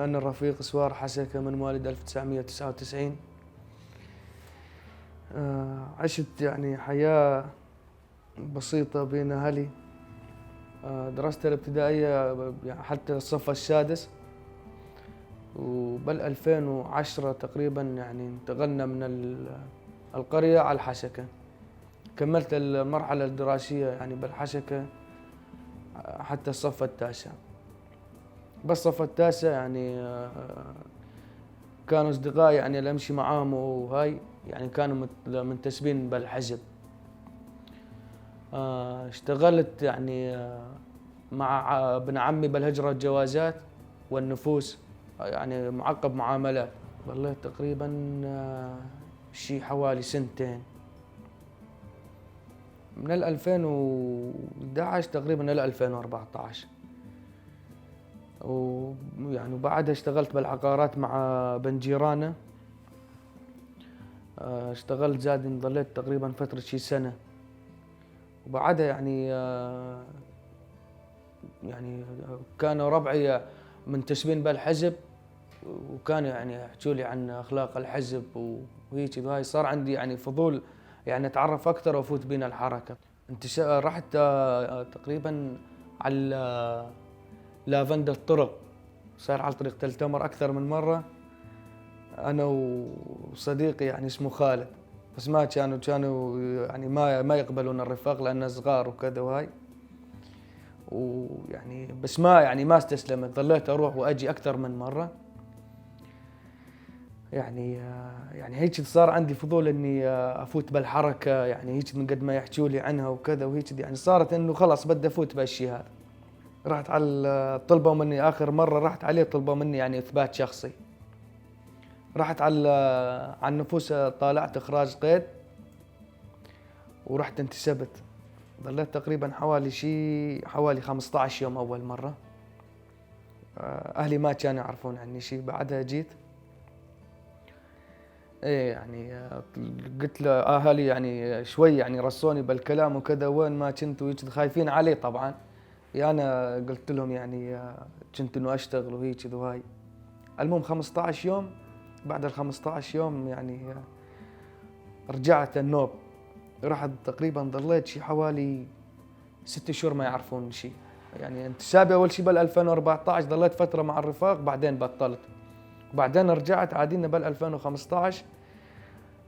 أنا الرفيق سوار حسكة من مواليد 1999. عشت يعني حياة بسيطة بين أهلي. درست الابتدائية يعني حتى الصف السادس، وبال 2010 تقريبا يعني انتقلنا من القرية على الحسكة. كملت المرحلة الدراسية يعني بالحسكة حتى الصف التاسع. بس الصف التاسع يعني كانوا أصدقائي يعني اللي أمشي معاهم وهاي يعني كانوا منتسبين بالحزب. اشتغلت يعني مع ابن عمي بالهجرة الجوازات والنفوس، يعني معقب معاملات. ظليت تقريبا شي حوالي سنتين، من ال 2011 تقريبا إلى 2014. ويعني وبعدها اشتغلت بالعقارات مع بن جيرانه. اشتغلت زاد ظليت تقريبا فترة شي سنة. وبعدها يعني كانوا ربعي منتسبين بالحزب، وكانوا يعني يحكوا لي عن اخلاق الحزب وهيك، وهاي صار عندي يعني فضول يعني اتعرف اكثر وافوت بين الحركه. رحت تقريبا على لافندا الطرق، صار على طريق تل تمر اكثر من مره، انا وصديقي يعني اسمه خالد، بس ما كانوا يعني ما يقبلون الرفاق لان صغار وكذا وهاي، ويعني بس ما يعني ما استسلمت، ظليت اروح واجي اكثر من مره. يعني هيك صار عندي فضول اني افوت بالحركه، يعني هيك من قد ما يحكوا لي عنها وكذا وهيك، يعني صارت انه خلاص بدي افوت بهالشيء هذا. رحت على طلبوا مني اخر مره رحت عليه طلبوا مني يعني اثبات شخصي. رحت على النفوس، طالعت اخراج قيد ورحت انتسبت. ظليت تقريبا حوالي 15 يوم اول مره. اهلي ما كانوا يعرفون عني شيء. بعدها جيت ايه يعني قلت لاهلي يعني شوي يعني رصوني بالكلام وكذا، وين ما كنت وهيك خايفين علي طبعا. يا انا قلت لهم يعني كنت انه اشتغل وهيك وهاي. المهم 15 يوم، بعد ال 15 يوم يعني رجعت النوب. رحت تقريبا ظليت شي حوالي 6 شهور ما يعرفون شيء. يعني انتسابي اول شيء بال 2014 ظليت فتره مع الرفاق، بعدين بطلت. بعدين رجعت عادينا بال 2015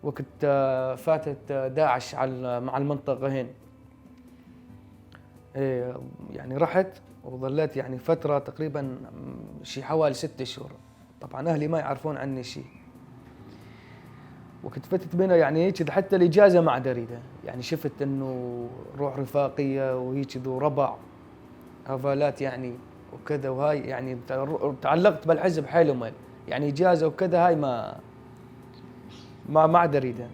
وقت فاتت داعش على مع المنطقه هنا. إيه يعني رحت وظليت يعني فتره تقريبا شي حوالي 6 شهور. طبعا اهلي ما يعرفون عني شيء. وكنت فتت بينا يعني هيك حتى الاجازه ما عاد اريدها، يعني شفت انه روح رفاقيه وهيك ذو ربع هفالات يعني وكذا وهاي، يعني تعلقت بالحزب حيل وميل، يعني اجازه وكذا هاي ما ما ما عاد اريدها.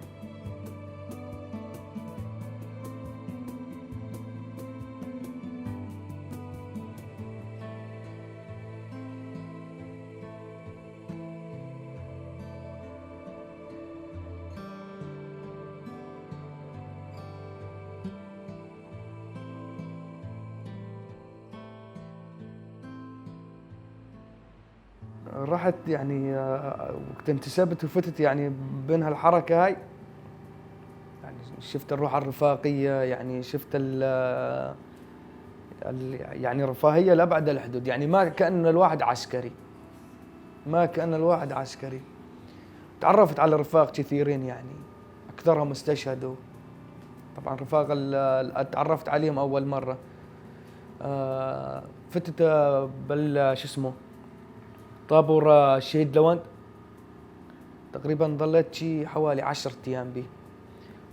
رحت يعني وقت انتسبت وفتت يعني بين هالحركة هاي، يعني شفت الروح الرفاقية، يعني شفت ال يعني رفاهية لأبعد الحدود، يعني ما كأن الواحد عسكري، ما كأن الواحد عسكري. تعرفت على رفاق كثيرين يعني أكثرهم استشهدوا. طبعا رفاق تعرفت عليهم أول مرة. فتت بال شو اسمه طابور الشهيد لوند، تقريبا ظليت شي حوالي 10 ايام به.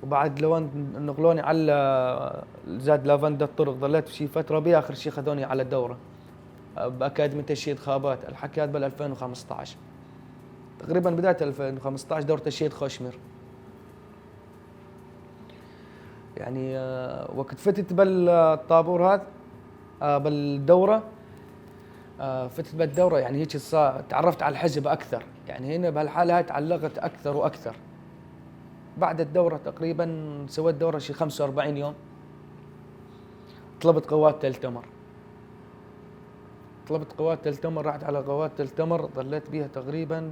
وبعد لوند نقلوني على زاد لافندا الطرق، ظليت شي فتره بها. اخر شي خذوني على دوره باكاديميه الشهيد خابات، الحكي هذا بال 2015 تقريبا، بدايه 2015 دوره الشهيد خوشمير. يعني وقت فتت بالطابور هذا بالدوره، فتت بالدوره يعني هيك تعرفت على الحزب اكثر، يعني هنا بهالحاله هاي تعلقت اكثر واكثر. بعد الدوره تقريبا سويت دوره شي 45 يوم، طلبت قوات تل تمر. طلبت قوات تل تمر، رحت على قوات تل تمر، ظليت بيها تقريبا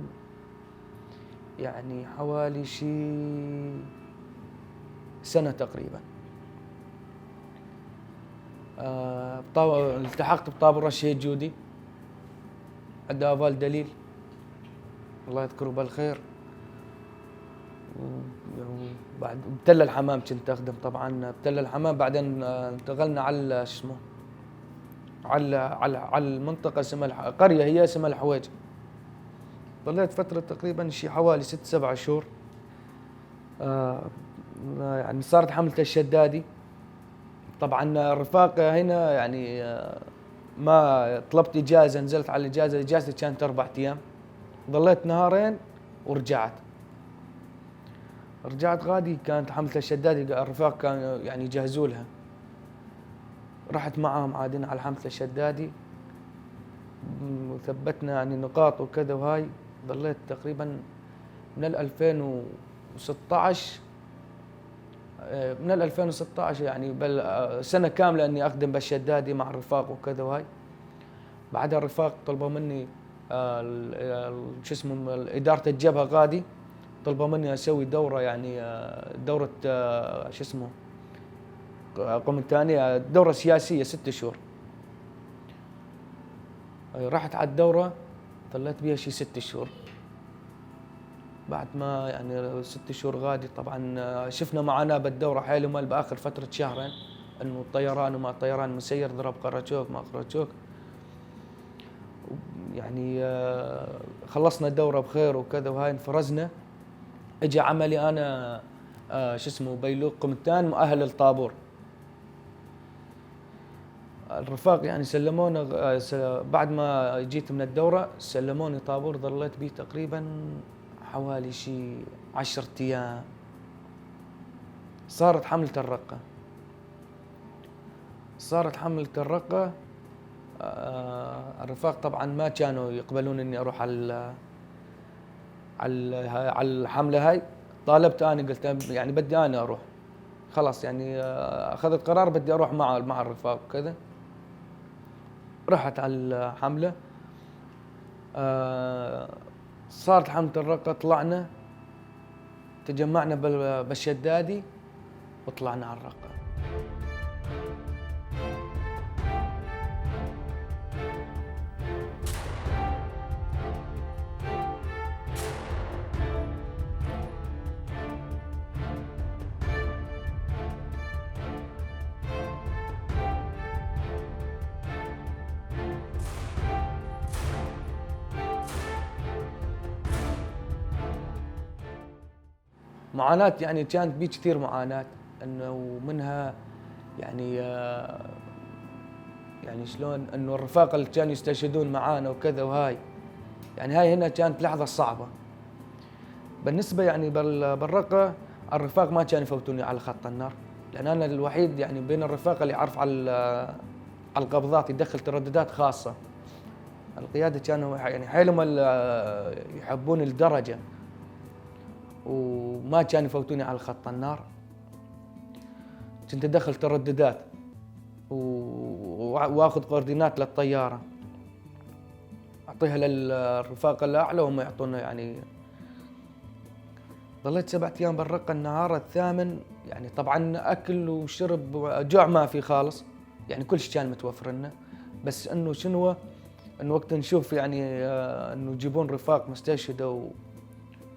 يعني حوالي شي سنة تقريبا. التحقت بطابور الشهيد جودي عند أفال دليل، الله يذكره بالخير. وبعد بتل الحمام كنت اخدم طبعا بتل الحمام. بعدين انتقلنا على شو اسمه، على المنطقة اسمها قرية هي اسمها الحويج. ظليت فترة تقريبا شي حوالي 6-7 شهور. يعني صارت حملة الشدادي. طبعا الرفاق هنا يعني ما طلبت اجازه، نزلت على الاجازة، اجازتي كانت 4 ايام، ظليت نهارين ورجعت. رجعت غادي كانت حملة الشدادي، الرفاق كانوا يعني يجهزوا لها. رحت معهم عادين على حملة الشدادي وثبتنا يعني نقاط وكذا وهاي. ظليت تقريبا من ال 2016، من ال 2016 يعني بل سنة كاملة اني اخدم بالشدادي مع الرفاق وكذا وهاي. بعدها الرفاق طلبوا مني، شو اسمه، إدارة الجبهة غادي طلبوا مني اسوي دورة، يعني، دورة، شو اسمه، قومتانية، دورة سياسية 6 شهور. رحت على الدورة ظليت بيها شي 6 شهور. بعد ما يعني 6 شهور غادي طبعا، شفنا معاناة بالدورة حيل ومال بآخر فترة شهرين، انه الطيران وما الطيران مسير ضرب قراتشوك ما قراتشوك. خلصنا الدورة بخير وكذا وهاي، انفرزنا. اجى عملي انا، شو اسمه، بيلوق قمتان مؤهل للطابور. الرفاق يعني سلمونا، بعد ما جيت من الدورة سلموني طابور، ظليت بيه تقريبا حوالي شي 10 ايام. صارت حملة الرقة. صارت حملة الرقة، الرفاق طبعا ما كانوا يقبلون اني اروح على الحملة هاي. طالبت انا، قلت يعني بدي انا اروح، خلاص يعني، اخذت قرار بدي اروح مع الرفاق وكذا. رحت على الحملة، صارت حملة الرقة، طلعنا تجمعنا بالشدادي وطلعنا على الرقة. معاناة يعني كانت بي كثير معاناة، انه منها يعني شلون انه الرفاق اللي كانوا يستشهدون معانا وكذا وهاي، يعني هاي هنا كانت لحظة صعبة. بالنسبة يعني بالرقة الرفاق ما كانوا يفوتوني على خط النار، لأن أنا الوحيد يعني بين الرفاق اللي يعرف على القبضات، يدخل ترددات خاصة. القيادة كانوا يعني حيلهم يحبون الدرجة، وما كانوا يفوتوني على خط النار. كنت أدخل ترددات وآخذ كوردينات للطيارة، أعطيها للرفاق الأعلى وهم يعطونا. يعني ظليت 7 أيام بالرقة. النهار الثامن يعني طبعاً أكل وشرب جوع ما في خالص، يعني كل شيء كان متوفر لنا، بس إنه شنو إنه وقت نشوف إنه يجيبون رفاق مستشهدة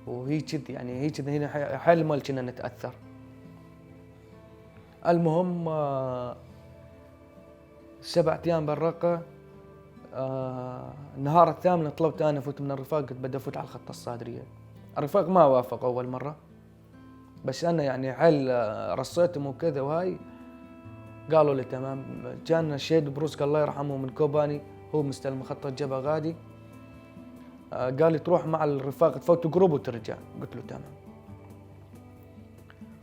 وهي كذي، يعني هي كذي هنا حيل مال كنا نتأثر. المهم، 7 أيام بالرقة، النهار الثامن طلبت أنا أفوت من الرفاق، قلت بدي أفوت على الخطة الصادرية. الرفاق ما وافق أول مرة، بس أنا يعني حيل، رصيتهم وكذا وهاي، قالوا لي تمام. كان الشهيد بروسك الله يرحمه من كوباني، هو مستلم خطة الجبهة غادي، قال لي تروح مع الرفاق تفوت جروب وترجع، قلت له تمام.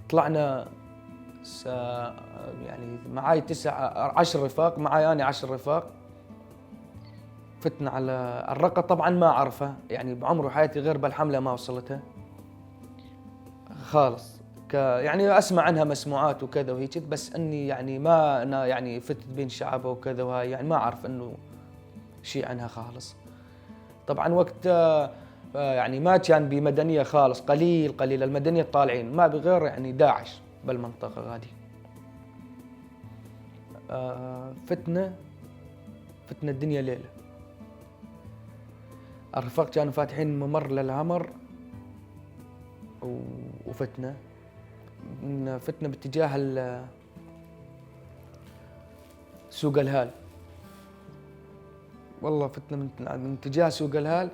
طلعنا يعني معاي 10 رفاق، معاي أنا 10 رفاق. فتنا على الرقة، طبعا ما أعرفها يعني بعمر حياتي غير بالحملة ما وصلتها خالص، يعني أسمع عنها مسموعات وكذا وهيك، بس إني يعني ما أنا يعني فتت بين شعبها وكذا وهاي، يعني ما أعرف إنه شيء عنها خالص. طبعا وقت يعني ما كان بمدنية خالص، قليل قليل المدنية طالعين، ما بغير يعني داعش بالمنطقة غادي. فتنة الدنيا ليلة. الرفاق كانوا فاتحين ممر للهمر وفتنة باتجاه سوق الهال. والله فتنة من اتجاه سوق الهال،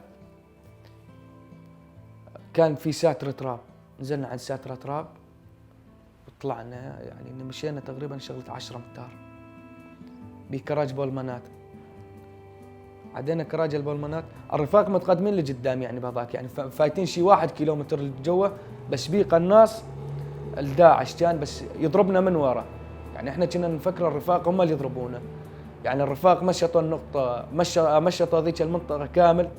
كان في ساتر تراب، نزلنا عند ساتر تراب وطلعنا، يعني مشينا تقريبا شغلة 10 امتار بكراج بولمانات. عدينا كراج البولمانات، الرفاق متقدمين لقدام يعني بهذاك، يعني فايتين شي 1 كيلومتر لجوا، بس بي قناص الداعش كان بس يضربنا من ورا. يعني احنا كنا نفكر الرفاق هم اللي يضربونا، يعني الرفاق مشطوا النقطة، مشطوا ذيك المنطقة كامل،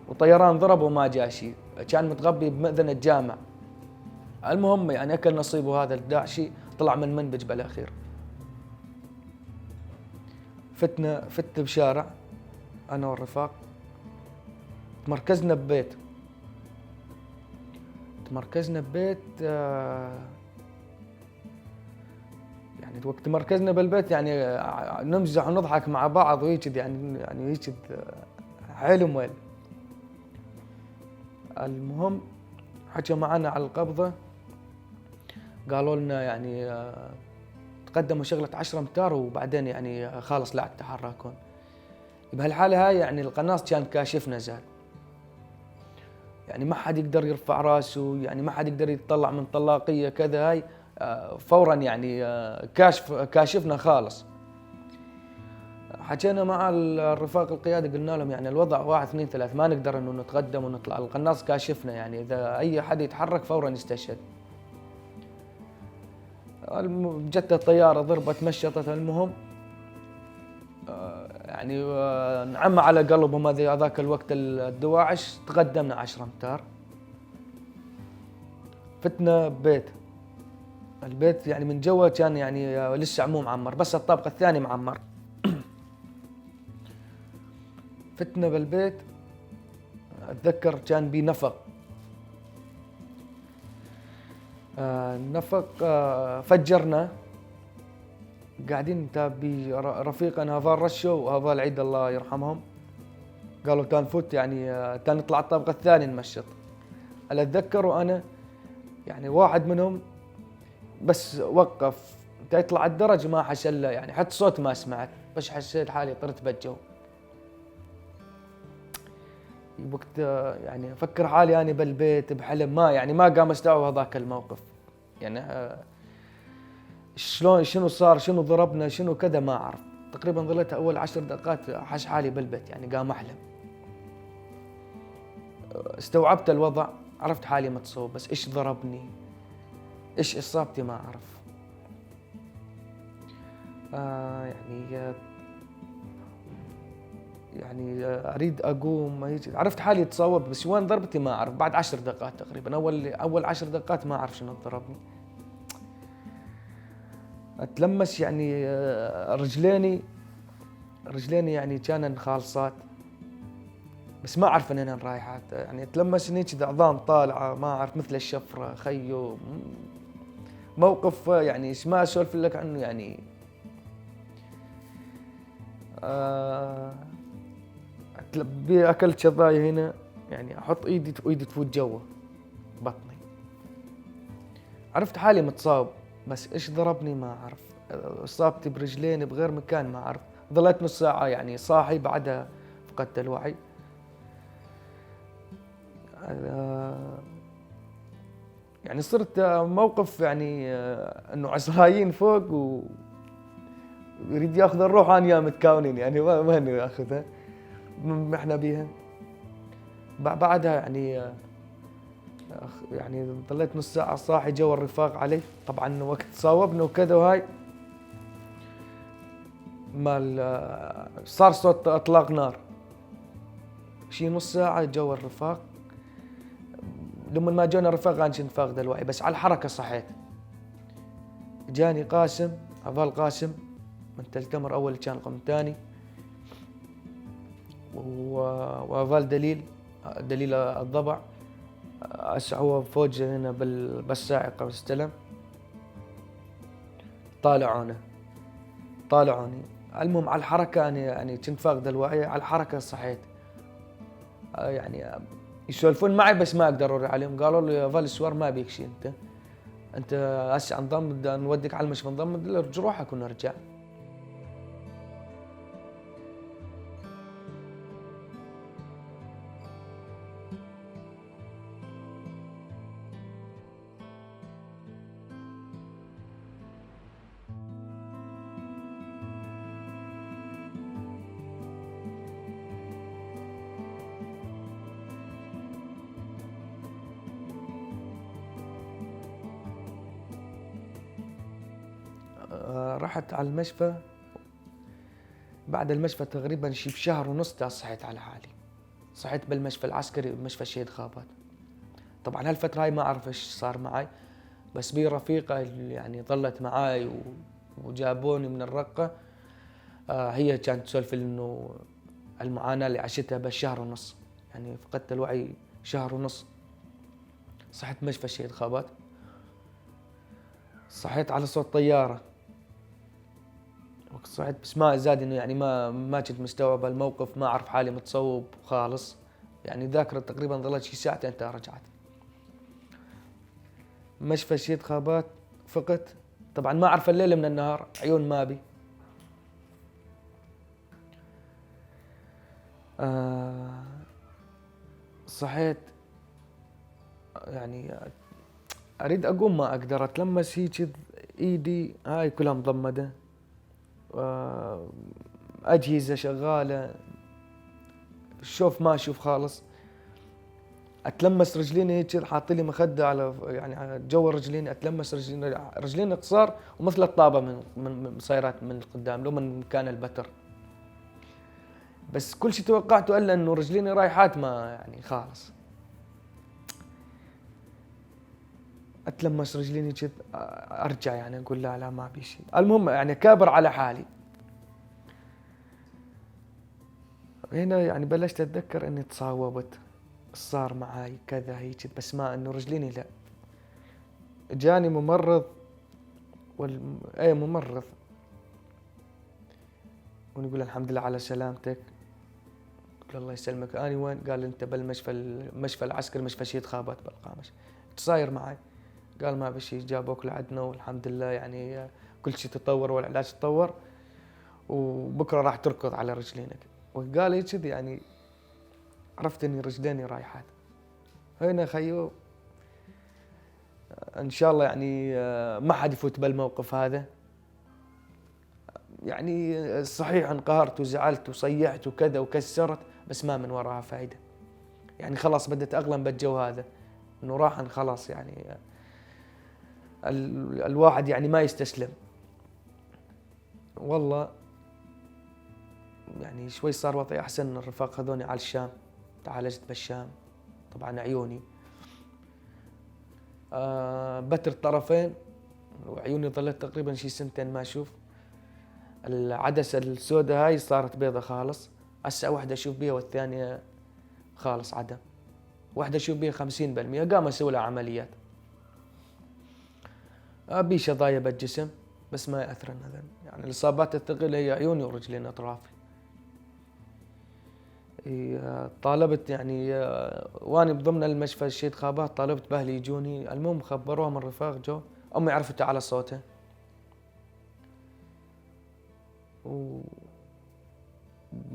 وطيران ضرب وما جاء شيء، كان متغبي بمأذن الجامع. المهم يعني اكل نصيبه هذا الداعشي، طلع من منبج بالاخير. فت بشارع انا والرفاق، تمركزنا ببيت، يعني وقت تمركزنا بالبيت يعني نمزح ونضحك مع بعض وهيك، يعني هيك حيل وميل. المهم حكوا معنا على القبضة، قالوا لنا يعني تقدموا شغلة 10 امتار وبعدين يعني خالص لا تتحركون. بهالحالة هاي يعني القناص كان كاشفنا زاد، يعني ما حد يقدر يرفع راسه، يعني ما حد يقدر يتطلع من طلاقية كذا، هاي فورا يعني كاشفنا خالص. حكينا مع الرفاق القيادة، قلنا لهم يعني الوضع 1 2 3، ما نقدر انه نتقدم ونطلع، القناص كاشفنا، يعني اذا اي حد يتحرك فورا يستشهد. جت الطيارة ضربت مشطت. المهم يعني نعم على قلبهم هذاك الوقت الدواعش. تقدمنا 10 امتار، فتنا ببيت. البيت يعني من جوا كان يعني لسه مو معمر، بس الطابق الثاني معمر. فتنا بالبيت، اتذكر كان بي نفق، النفق فجرنا. قاعدين بي رفيقنا هافال رشو وهافال عيد الله يرحمهم، قالوا تان فوت يعني تان نطلع الطابق الثاني نمشط. اللي اتذكره انا يعني واحد منهم بس وقف يطلع الدرج، ما حشله يعني حتى صوت ما سمعت، بس حسيت حالي طرت بالجو. وقت يعني افكر حالي انا بالبيت بحلم، ما يعني ما قام استوعب هذاك الموقف، يعني شلون شنو صار، شنو ضربنا، شنو كذا، ما اعرف. تقريبا ظليت اول 10 دقائق احس حالي بالبيت، يعني قام احلم. استوعبت الوضع، عرفت حالي متصوب، بس ايش ضربني، ايش اصابتي ما اعرف. يعني اريد اقوم، عرفت حالي اتصوب، بس وين ضربتي ما اعرف. بعد 10 دقائق تقريبا، اول 10 دقائق ما اعرف شنو ضربني. اتلمس يعني رجليني يعني كانن خالصات، بس ما اعرف انهن رايحات، يعني اتلمس اني كذا عظام طالعه، ما اعرف مثل الشفرة خيو. موقف يعني ما اسولف لك عنه يعني. اكلت شظايا هنا، يعني احط ايدي وايدي تفوت جوا بطني. عرفت حالي متصاب، بس ايش ضربني ما اعرف، اصابتي برجلين بغير مكان ما اعرف. ظليت نص ساعة يعني صاحي، بعدها فقدت الوعي. يعني صرت موقف يعني انه عزرايين فوق ويريد ياخذ الروح، انا يا متكاونين يعني ما ياخذها، احنا بيها. بعدها يعني ظليت نص ساعة صاحي، جو الرفاق علي طبعا وقت صاوبنا وكذا، وهاي ما صار صوت اطلاق نار شي نص ساعة. جو الرفاق، لما ما جونا الرفاق انا كنت فاقد الوعي، بس على الحركة صحيت. جاني قاسم، هفال قاسم من تل تمر، اول كان قمتاني. وافال دليل، دليل الضبع، هسه هو فوج هنا بالصاعقة واستلم. طالعوني. المهم على الحركة أنا يعني كنت فاقد الوعي، على الحركة صحيت. يعني يسولفون معي بس ما أقدر أرد عليهم. قالوا لي يا فال السوار ما بيك شيء، أنت هسه نضم، بدنا نوديك على المشفى، نضم جروحك ونرجع. رحت على المشفى. بعد المشفى تقريبا شي بشهر ونص صحيت على حالي. صحيت بالمشفى العسكري بمشفى الشهيد خابات. طبعا هالفترة هاي ما أعرف إيش صار معي، بس بي رفيقة يعني ظلت معاي وجابوني من الرقة. هي كانت تسولف إنه المعاناة اللي عشتها بس شهر ونص، يعني فقدت الوعي شهر ونص. صحيت مشفى الشهيد خابات، صحيت على صوت طيارة. صحيت بس ما زاد انه يعني ما كنت مستوعب الموقف، ما اعرف حالي متصوب خالص، يعني ذاكرة تقريبا ظلت شي ساعتين تا رجعت. مشفى الشهيد خابات فقت، طبعا ما اعرف الليل من النهار، عيون ما بي. صحيت يعني اريد اقوم ما اقدر، اتلمس هيك ايدي هاي كلها مضمده، اجهزه شغاله، شوف ما اشوف خالص. اتلمس رجليني هيك، حاطين لي مخده على يعني على جو رجليني، اتلمس رجليني، رجليني قصار ومثل الطابه من صايرات من قدام لو من مكان البتر. بس كل شيء توقعته الا انه رجليني رايحات ما يعني خالص. اتلمس رجليني كذا ارجع يعني اقول لا لا ما بي شيء. المهم يعني كابر على حالي. هنا يعني بلشت اتذكر اني تصاوبت، صار معاي كذا هيك، بس ما انه رجليني لا. جاني ممرض اي ممرض ونقول الحمد لله على سلامتك. قلت له الله يسلمك، اني وين؟ قال انت بالمشفى، المشفى العسكري، مشفى شهيد خابات بالقامش. ايش صاير معي؟ قال ما بشي، جابوك لعندنا والحمد لله يعني كل شيء تطور والعلاج تطور وبكره راح تركض على رجلينك. وقال لي كذي يعني عرفت اني رجليني رايحات. هنا خيو ان شاء الله يعني ما حد يفوت بالموقف هذا. يعني صحيح انقهرت وزعلت وصيحت وكذا وكسرت، بس ما من وراها فايده. يعني خلاص بدأت أأقلم بالجو هذا انه راح خلاص، يعني الواحد يعني ما يستسلم. والله يعني شوي صار وضعي احسن. الرفاق خذوني على الشام، تعالجت بالشام. طبعا عيوني بتر طرفين، وعيوني ظلت تقريبا شي سنتين ما اشوف. العدسه السوداء هاي صارت بيضة خالص، هسه واحدة اشوف بيها والثانية خالص عدم، واحدة اشوف بيها 50%. قام اسوي لها عمليات، ابي شظايا بالجسم بس ما ياثرن هذا. يعني الاصابات الثقيله هي عيوني ورجلين اطرافي. طالبت يعني واني بضمن المشفى الشهيد خابات، طالبت باهلي يجوني. المهم خبروهم الرفاق جو، امي عرفت على صوته. و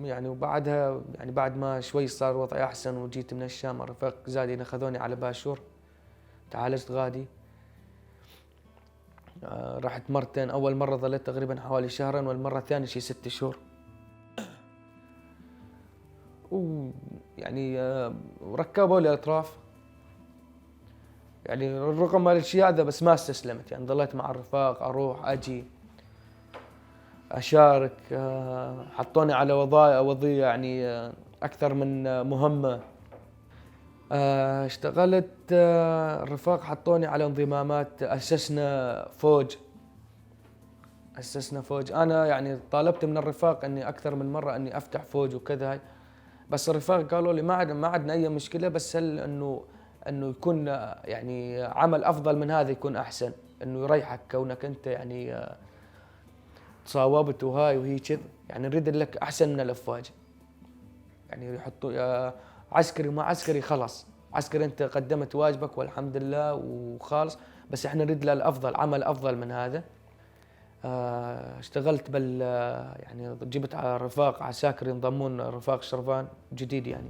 يعني وبعدها يعني بعد ما شوي صار وضعي احسن وجيت من الشام، الرفاق زادين اخذوني على باشور، تعالجت غادي. رحت مرتين، اول مره ظليت تقريبا حوالي شهرين، والمره الثانيه شي 6 شهور. ويعني ركبوا لي اطراف، يعني رغم هالشيء هذا بس ما استسلمت. يعني ظليت مع الرفاق، اروح اجي اشارك. حطوني على وظيفه يعني اكثر من مهمه. اشتغلت، الرفاق حطوني على انضمامات، اسسنا فوج. انا يعني طالبت من الرفاق اني اكثر من مره اني افتح فوج وكذا. بس الرفاق قالوا لي ما عندنا اي مشكلة، بس هل انه يكون يعني عمل افضل من هذا يكون احسن، انه يريحك كونك انت يعني تصاوبت وهاي وهي كذا، يعني نريد لك احسن من الافواج. يعني يحطوا عسكري وما عسكري خلص، عسكري انت قدمت واجبك والحمد لله وخالص، بس احنا نريد الافضل، عمل افضل من هذا. اشتغلت بال يعني جبت رفاق عساكر ينضمون رفاق شرفان جديد. يعني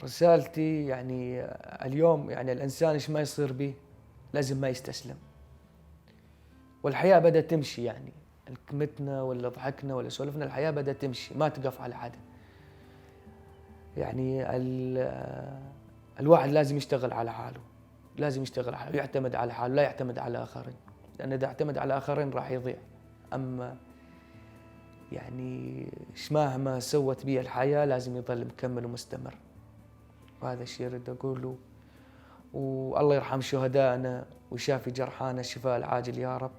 رسالتي يعني اليوم يعني الانسان ايش ما يصير به لازم ما يستسلم، والحياة بدأت تمشي، يعني متنا ولا ضحكنا ولا سولفنا الحياة بدأت تمشي، ما تقف على حدا. يعني الواحد لازم يشتغل على حاله، لازم يشتغل على حاله، يعتمد على حاله، لا يعتمد على آخرين، لأن إذا اعتمد على آخرين راح يضيع. أما يعني مهما سوت بي الحياة لازم يظل مكمل ومستمر، وهذا الشيء أريد أقوله. والله يرحم شهدائنا ويشافي جرحانا الشفاء العاجل يا رب.